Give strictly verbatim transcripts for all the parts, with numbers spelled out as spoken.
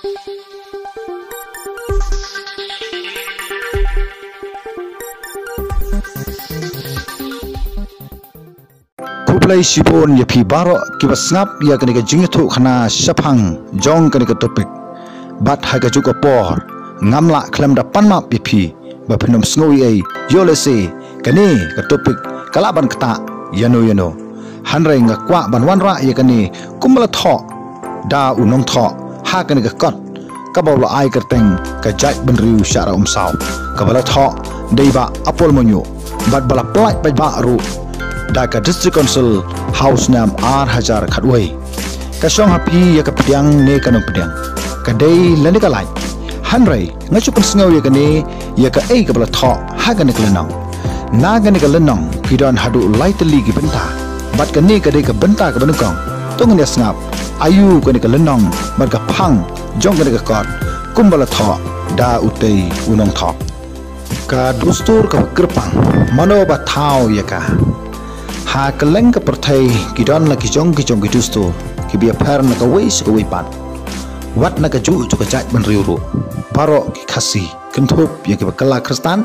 Khublei shibun ïa phi baroh kiba sngap ïa kane ka jingïathuhkhana shaphang jong kane ka topic. Bad ha kajuh ka por ngam lah khlem da pan map ïa phi ba phin ym sngew ei ei, ïoh lehse kane ka topic ka lah ban ktah ïano ïano. Hynrei nga kwah ban wanrah ïa kane kumba la thoh da u nongthoh ha kane ka kot kaba u la ai kyrteng Ka Jaitbynriew Shah Rah Umsaw, kaba la thoh da i Bah Apol Mawñiuh bad ba la pyllait paidbah ruh da ka District Council ha u snem ar hajar khatwei. Ka shong ha phi ïa ka pdiang ne ka nym pdiang, ka dei lane ka lait. Hynrei nga shu pynsngew ïa kane, ïa kaei kaba la thoh ha kane ka lynnong. Na kane ka lynnong ki don haduh lai tylli ki bynta, bad kane ka dei ka bynta kaba nyngkong. To ngin ïa sngap aïu kane ka lynnong bad ka phang jong kane ka kot kumba la thoh da utei u nongthoh. Ka dustur kaba kyrpang, mano ba thaw ïa ka? Ha kylleng ka pyrthei ki don la ki jong ki jong ki dustur kiba ïapher na kawei sha kawei pat. Wat na kajuh jong ka jaitbynriew ruh, baroh ki Khasi kynthup ïa kiba kylla Khristan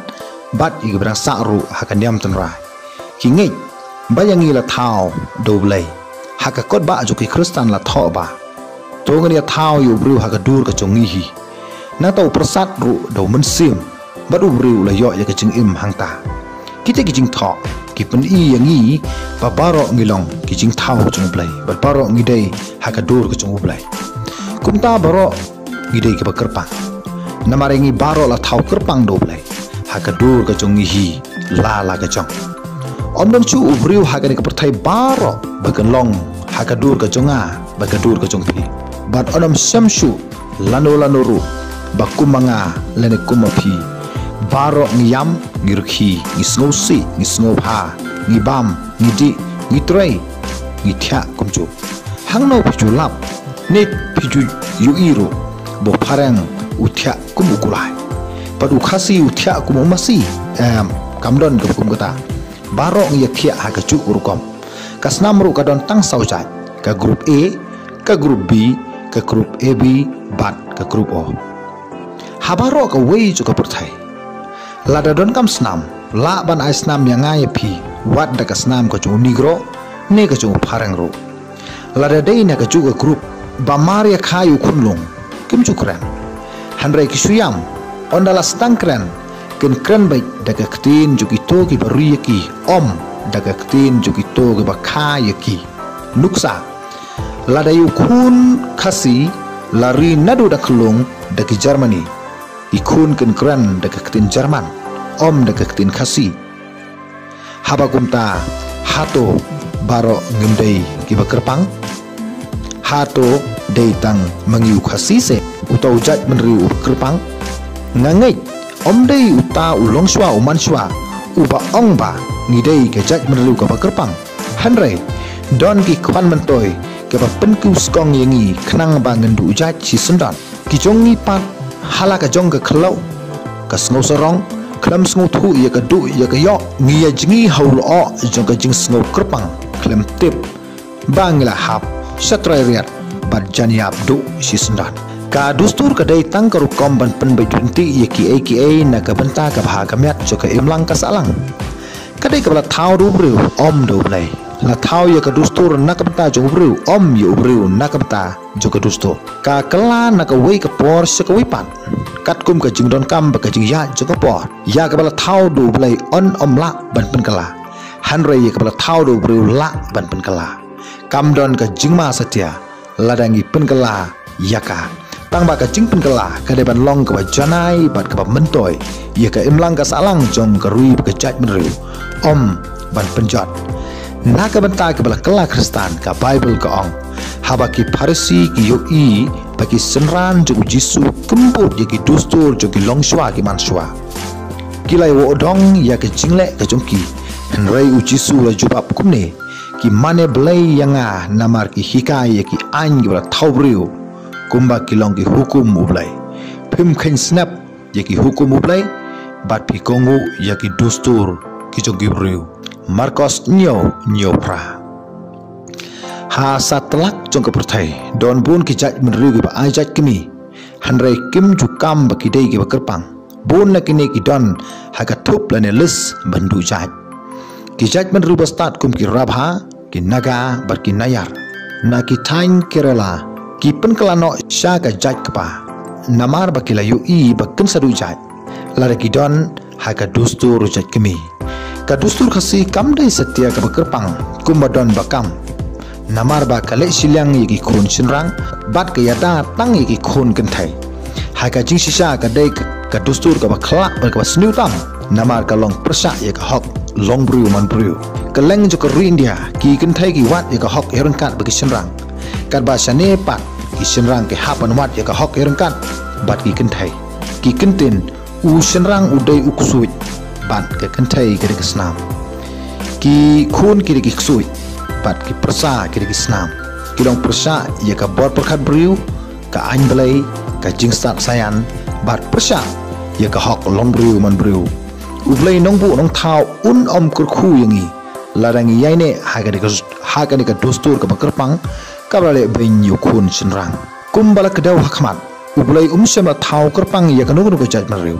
bad ïa kiba dang sah ruh ha ka niam tynrai, ki ngeit ba ïa ngi la thaw da U Blei. Ha ka kot bah jong ki Khristan la thoh ba, to ngin ïa thaw ïa u briew ha ka dur ka jong ngi hi. Nangta u pyrsad ruh da u mynsiem, bad u briew u la ïoh ïa ka jingim hangta. Kita ki jingthoh ki pyni ïa ngi ba baroh ngi long ki jingthaw jong U Blei, bad baroh ngi dei ha ka dur ka jong U Blei. Kumta baroh ngi dei kiba kyrpang, namar ïa ngi baroh la thaw kyrpang da U Blei ha ka dur ka jong ngi hi, la la ka jong. Ym don shuh u briew ha kane ka pyrthei baroh ba kan long ha ka dur ka jong nga bad ka dur ka jong phi. Bad ym don shem shuh lano lano ruh ba kum ma nga lane kum ma phi. Baroh ngi ïam, ngi rkhie, ngi sngewsih, ngi sngewbha, ngi bam, ngi dih, ngi trei, ngi thiah kumjuh. Hangno phi ju lap ne phi ju ïohi ruh ba u phareng u thiah kum u kulai, bad u Khasi u thiah kum u masi? Em, kam don kaba kum kata. Baroh ngi ïa thiah ha kajuh ka rukom. Ka snam ruh ka don tang saw jait, ka group A, ka group B, ka group A B bad ka group O. Ha baroh kawei jong ka pyrthei, lada donkam snam, lah ban ai snam ïa nga ïa phi, wat da ka snam ka jong u Negro ne ka jong u phareng ruh. Lada dei na kajuh ka group ba mar ïa kha ïa u khunlung, kim ju kren. Hynrei ki shu ïam, ynda la sdang kren, kin kren beit da ka ktien jong kito kiba ri ïa ki, ym da ka ktien jong kito kiba kha ïa ki. Nuksa, lada ïa u khun Khasi la ri naduh da khlung da ki Germany, ki khun kin kren da ka ktien German, ym da ka ktien Khasi. Haba kumta, hato baroh ngim dei kiba kyrpang? Hato dei tang ma ngi u Khasi seh uta u jaitbynriew uba kyrpang? Nga ngeit ym dei uta u longshuwa u manshuwa uba ong ba ngi dei ka jaitbynriew kaba kyrpang. Hynrei don ki khwan myntoi kiba pynkiew skong ïa ngi khnang ba ngin duh jait shisyndon. Ki jong ngi pat, ha la ka jong ka khlaw, ka sngewsarong, khlem sngewthuh ïa ka duh ïa ka ïoh, ngi ïa jngi ha u lyoh jong ka jingsngew kyrpang, khlem tip ba ngi la hap sha trai riat bad jan ïap duh shisyndon. Ka dustur ka dei tang ka rukom ban pynbeit ryntih ïa kiei kiei na ka bynta ka bha ka miat jong ka imlang ka sahlang. Ka dei kaba la thaw da u briew, ym da U Blei. La thaw ïa ka dustur na ka bynta jong u briew, ym ïa u briew na ka bynta jong ka dustur. Ka kylla na kawei ka por sha kawei pat, katkum ka jingdonkam bad ka jingïaid jong ka por. Ïa kaba la thaw da U Blei yn ym lah ban pynkylla, hynrei ïa kaba la thaw da u briew lah ban pynkylla. Kam don ka jingma satia lada ngi pynkylla ïa ka. Tangba ka jingpynkylla ka dei ban long kaba janai bad kaba myntoi ïa ka imlang ka sahlang jong ka ri bad ka jaitbynriew, ym ban pynjot. Na ka bynta kiba la kylla Khristan, ka Baibl ka ong, haba ki Pharisi ki ïohi ba ki synran jong u Jisu kim bud ïa ki dustur jong ki longshuwa ki manshuwa, ki la ïoh dong ïa ka jingleh ka jong ki. Hynrei u Jisu u la jubab kumne: Ki mane blei ïa nga namar ki hikai ïa ki aiñ kiba la thaw briew, kumba ki long ki hukum U Blei. Phim kheiñ snep ïa ki hukum U Blei, bad phi kohnguh ïa ki dustur ki jong ki briew. Markos hynñiew, hynñiew phra. Ha satlak jong ka pyrthei don bun ki jaitbynriew kiba ai jait kmie. Hynrei kim ju kam ba ki dei kiba kyrpang. Bun na kine ki don ha ka thup lane list ban duh jait. Ki jaitbynriew ba stad kum ki Rabha, ki Naga bad ki Nayar, na ki thaiñ Kerala ki pynkylla noh sha ka jait kpa, namar ba ki la ïohi ba kin sa duh jait lada ki don ha ka dustur jait kmie. Ka dustur Khasi kam dei satia kaba kyrpang kumba don ba kam, namar ba ka leh shiliang ïa ki khun shynrang bad ka ïada tang ïa ki khun kynthei. Ha ka jingshisha ka dei ka, ka dustur kaba khlak bad kaba sniew tam, namar ka long pyrshah ïa ka hok longbriew manbriew. Kylleng jong ka ri India ki kynthei ki wad ïa ka hok ïaryngkat bad ki shynrang, katba shane pat ki shynrang ki hap ban wad ïa ka hok ïaryngkat bad ki kynthei. Ki kyntien, u shynrang u dei u ksuid bad ka kynthei ka dei ka snam. Ki khun ki dei ki ksuid bad ki pyrsa ki dei ki snam. Ki long pyrshah ïa ka bor pyrkhat briew, ka aiñ Blei, ka jingstad saïan bad pyrshah ïa ka hok longbriew manbriew. U Blei Nongbuh Nongthaw un ym kyrkhu ïa ngi lada ngi ïaineh ha kane ka, ha kane ka dustur kaba kyrpang kaba la leh beiñ ïa u khun shynrang. Kumba la kdew ha khmat, U Blei um shym la thaw kyrpang ïa kano kano ka jaitbynriew.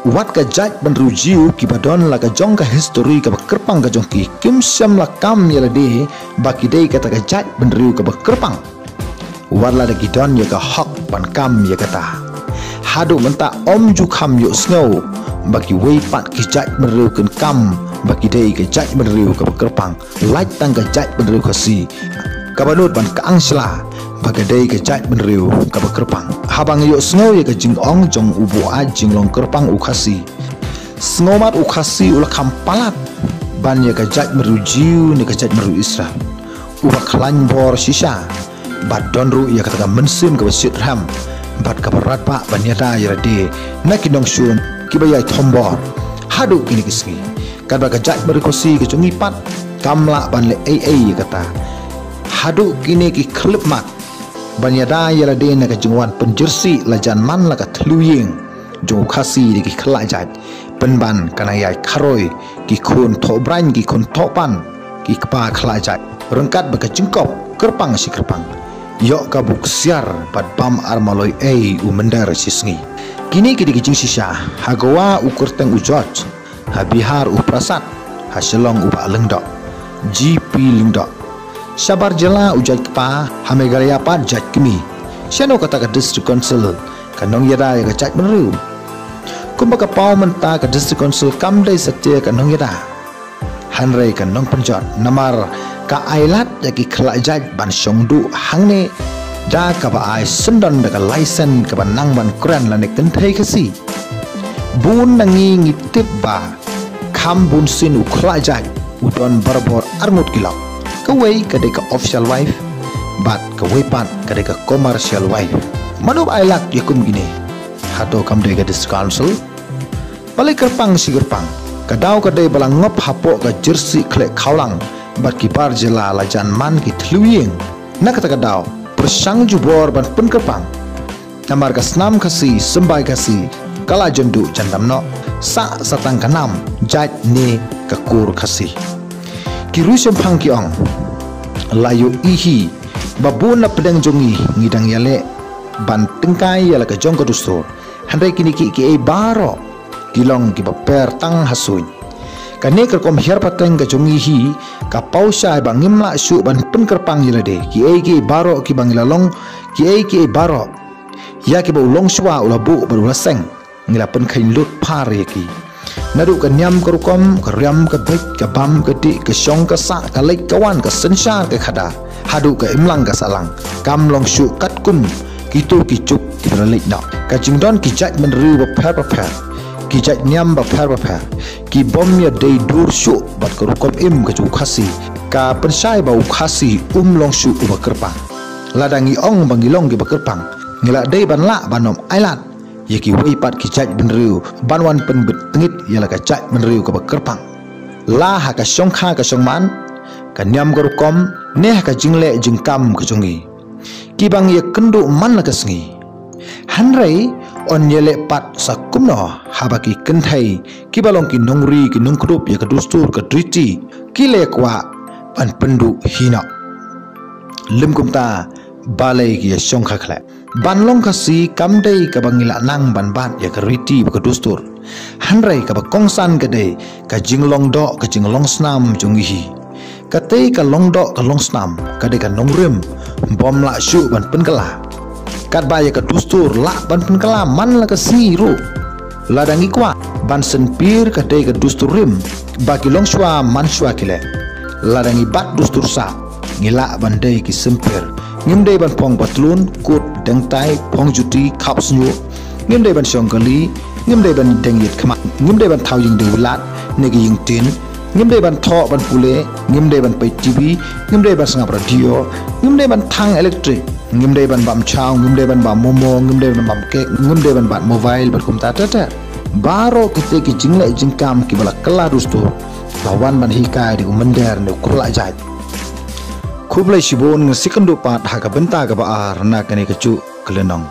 Wat ka jaitbynriew Jiw kiba don la ka jong ka histori kaba kyrpang ka jong ki, kim shym la kam ïa lade ba ki dei kata ka jaitbynriew kaba kyrpang, wat lada ki don ïa ka hok ban kam ïa kata. Haduh mynta ym ju kham ïohsngew ba kiwei pat ki jaitbynriew kin kam ba ki dei ka jaitbynriew kaba kyrpang. Lait tang ka jaitbynriew Khasi kaba nud ban kyang shla ba ka dei ka jaitbynriew kaba kyrpang. Haba nga ïohsngew ïa ka jingong jong u buaid jinglong kyrpang u Khasi, sngewmat u Khasi u la kham palat ban ïa ka jaitbynriew Jiw ne ka jaitbynriew Israel. Uba khlaiñ bor shisha bad don ruh ïa kata ka mynsiem kaba shitrhem bad kaba radbah ban ïada ïa lade na ki nongshun kiba ïai thombor haduh kine ki sngi. Katba ka jaitbynriew Khasi ka jong ngi pat kam lah ban leh ei ei ïa kata. Haduh kine ki khyllipmat ban ïada ïa lade na ka jingwan pynjyrsieh lajan man la ka thliew ïing jong u Khasi da ki khlajait. Pynban ka nang ïai kharoi ki khun thohbraiñ, ki khun thohpan, ki kpa khlajait, ryngkat bad ka jingkop kyrpang shi kyrpang. Ïoh ka buk siar bad bam ar maloi ei u mynder shi sngi. Kine ki dei ki jingshisha. Ha Goa u kyrteng u George, ha Bihar u Prasad, ha Shillong u Bah Lyngdoh, G P Lyngdoh. Shabar jylla u jait kpa, ha Meghalaya pat jait kmie. Shano kata ka District Council ka nongïada ïa ka jaitbynriew? Kumba ka paw mynta ka District Council kam dei satia ka nongïada, hynrei ka nongpynjot, namar ka ailad ïa ki khlajait ban shong duh hangne da kaba ai syndon da ka laisen kaba nang ban kren lane kynthei Khasi. Bun na ngi ngi tip ba kham bun sien u khlajait u don barabor arngut ki lok. Kawei ka dei ka official wife bad kawei pat ka dei ka commercial wife. Mano ba ailad ïa kum kine? Hato kam dei ka District Council? Balei kyrpang shi kyrpang ka daw ka dei ba la ngop hapoh ka jyrsieh khleh khawlang bad ki bar jylla lajan man ki thliew ïing. Na kata ka daw pyrshang jubor ban pynkyrpang. Namar ka snam Khasi, symbai Khasi, ka la jan duh jan dam noh, sah sa tang ka nam, jait ne ka kur Khasi. Ki riew shemphang ki ong, la ïohi hi ba bun na pdeng jong ngi ngi dang ïaleh ban tyngkai ïa la ka jong ka dustur. Hynrei kine ki, kiei baroh ki long kiba per tang ha suiñ. Kane ka rukom hiar pateng ka jong ngi hi ka paw shai ba ngim lah shuh ban pynkyrpang ïa lade. Kiei kiei baroh kiba ngi la long, kiei kiei baroh ïa kiba u longshuwa u la buh bad u la seng, ngi la pynkheiñ lut phar ïa ki. Naduh ka niam ka rukom, ka riam ka beit, ka bam ka dih, ka shong ka sah, ka leit ka wan, ka synshar ka khadar, haduh ka imlang ka sahlang, kam long shuh katkum kito ki juk kiba la leit noh. Ka jingdon ki jaitbynriew bapher bapher, ki jait niam bapher bapher, ki bym ïadei dur shuh bad ka rukom im ka jong u Khasi, ka pynshai ba u Khasi um long shuh uba kyrpang. Lada ngi ong ba ngi long kiba kyrpang, ngi la dei ban lah ban ym ailad ïa kiwei pat ki jaitbynriew ban wan pynbit tngit ïa la ka jaitbynriew kaba kyrpang, la ha ka shongkha ka shongman, ka niam ka rukom, ne ha ka jingleh jingkam ka jong ngi kiba ngi ïakynduh man la ka sngi. Hynrei yn ïaleh pat sa kumno haba ki kynthei kiba long ki nongri ki nongkdup ïa ka dustur ka riti ki la kwah ban pynduh hi noh? Lym kumta, balei ki ïa shong kha khleh. Ban long Khasi kam dei kaba ngi lah nang ban bat ïa ka riti bad ka dustur. Hynrei kaba kongsan ka dei ka jinglong doh, ka jinglong snam jong ngi hi. Katei ka long doh ka long snam ka dei ka nongrim bym lah shuh ban pynkylla. Katba ïa ka dustur lah ban pynkylla man la ka sngi ruh. Lada ngi kwah ban sngewpir ka dei ka dustur rim ba ki longshuwa mansuwa ki leh. Lada ngi bat dustur sah, ngi lah ban dei ki sngewpir. Ngim dei ban phong patlun, kut, dengtai, phong juti, khap shñiuh. Ngim dei ban shong kali, ngim dei ban deng ïit khmat, ngim dei ban thaw ïing dei wlat ne ki ïing tin. Ngim dei ban thoh ban pule, ngim dei ban peit T V, ngim dei ban sngap radio, ngim dei ban thang elektrik, ngim dei ban bam chow, ngim dei ban bam momo, ngim dei ban bam kek, ngim dei ban bat mobile bad kumta ter ter. Baroh kitei ki jingleh jingkam kiba la kylla dustur la wan ban hikai da u mynder ne u khlak jait. Khublei shibun, ngin sa ïakynduh pat ha ka bynta kaba ar na kane ka juh ka lynnong.